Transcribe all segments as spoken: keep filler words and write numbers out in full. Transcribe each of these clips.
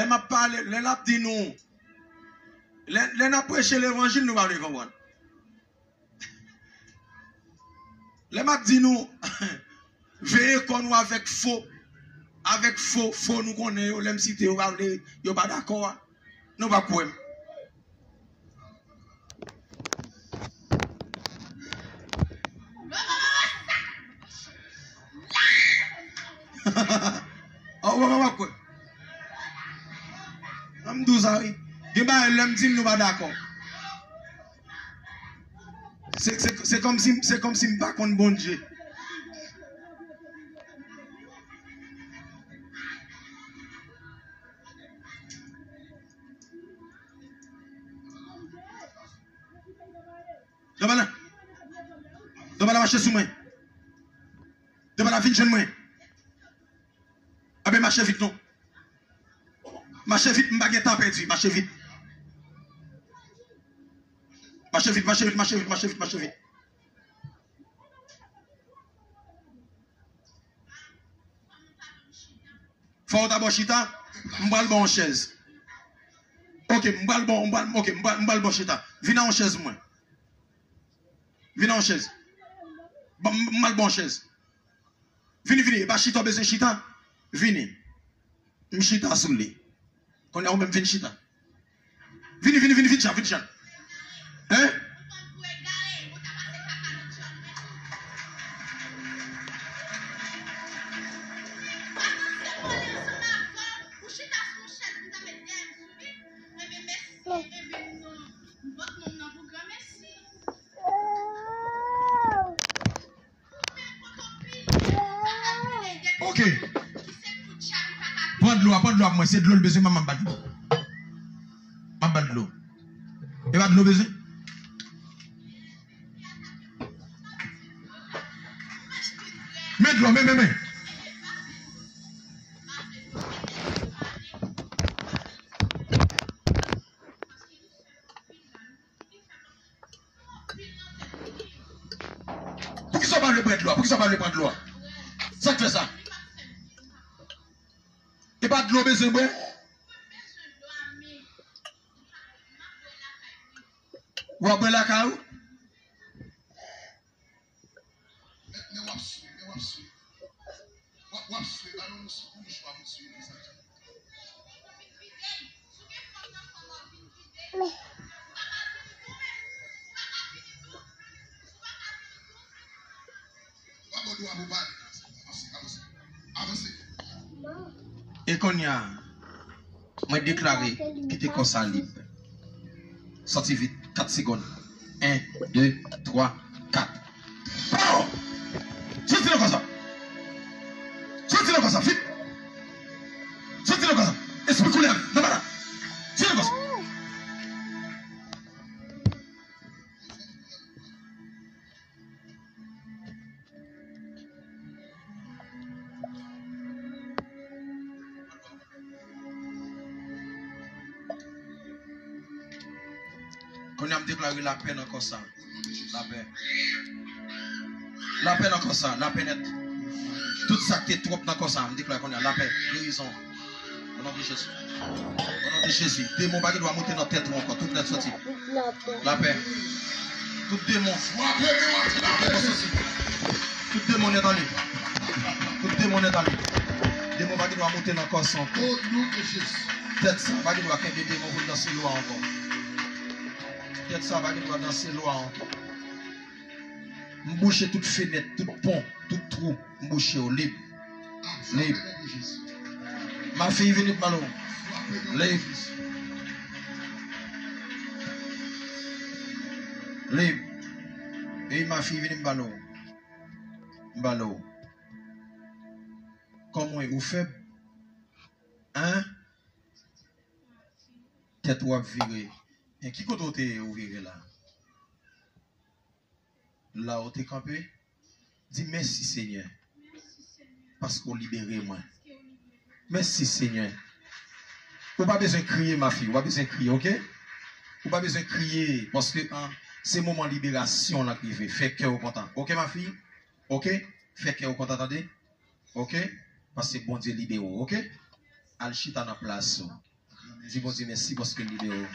Lè m ap pale, lè l ap di nou, lè, lè n ap preche levanjil, nou pa vle konprann. Lè m ap di nou, veye kò nou avèk fo, avèk fo, fo nou konnen yo, lè m site yo, pa vle, yo pa dakò a, nou p ap kwè m. Oh, w ap kwè. An m di w sa, wi. Gen bagay, lè m di l, nou pa dakò. Se, se, se kòmsi, se kòmsi m pa konn Bondye. Dòmala. Dòmala, mache sou mwen. Dòmala, vin jwenn mwen. Abe, mache vit non. Mache vit, m pa gen tan pèdi. Mache vit. Mache vit, mache vit, mache vit, mache vit, mache vit. Fò w ta bò chita, m pral ba w yon chèz. Ok, m pral ba w, m pral, ok, m pral, m pral ba w chita. Vin a yon chèz mwen. Vin a yon chèz. Ban m, m al ba w yon chèz. Vini, vini, e pa chita w bezwen chita. Vini. M chita sou li. Kounye a ou menm vin chita. Vini, vini, vini, vin chita, vin chita. Hein? Ok. Pran dlo a, pran dlo a pou mwen. Se dlo l bezwen, manman m ba l dlo. M ap ba l dlo. E pa dlo bezwen? Men dlo, men, men, men. Poukisa w pa vle bwè dlo a? Poukisa w pa vle pran dlo a? Sa k fè sa? E pa dlo w bezwen bwè? W ap bwè lakay ou? Men, men w ap swiv, men w ap swiv. W ap, w ap swiv, ba nou yon sou pou nou chwa pou swiv li sa k ap. W ap ba w dwa pou pale. Avanse, avanse, avanse. E kounye a, mwen deklare kite kò sa lib. Sòti vit, kat segonn. En, de, twa, kat. Pow! Sòti nan kò sa! Sòti nan kò sa, vit! Sòti nan kò sa! Espri koulèv, nan bala! Sòti nan kò sa! Kounye a, m deklare lapè nan kò sa. Lapè. Lapè nan kò sa. Lapè nèt. Tout sa k te twòp nan kò sa, m deklare kounye a lapè, gerizon. O non de Jezi. O non de Jezi. Demon pa gen dwa monte nan tèt ou ankò. Tout nèt sòti. Lapè. Tout demon. Tout demon sòti. Tout demon nèt ale. Tout demon nèt ale. Demon pa gen dwa monte nan kò sa ankò. O non de Jezi. Tèt sa pa gen dwa kenbe demon pou l danse lwa ankò. Tèt sa pa gen dwa danse lwa ankò. M bouche tout fenèt, tout pon, tout twou. M bouche yo lib. Lib. Ma fille, vini m ba l ou. Lib. Lib. Ey, ma fille, vini m ba l ou. M ba l ou. Kòman ou fèb? Hein? Tèt ou ap vire. Men ki kote w te ye ou vire la? La ou te kanpe? Di, mèsi, Senyè, paske w libere mwen. Mèsi, Senyè. Ou pa bezwen kriye, ma fille. Ou pa bezwen kriye, ok? Ou pa bezwen kriye, paske, an, se moman liberasyon lan k rive. Fè kè w kontan. Ok, ma fille? Ok? Fè kè w kontan, tande? Ok? Paske Bondye libere w, ok? Al chita nan plas ou. Di Bondye mèsi paske l libere w.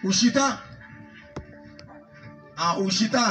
Ou chita? Ah, ou chita?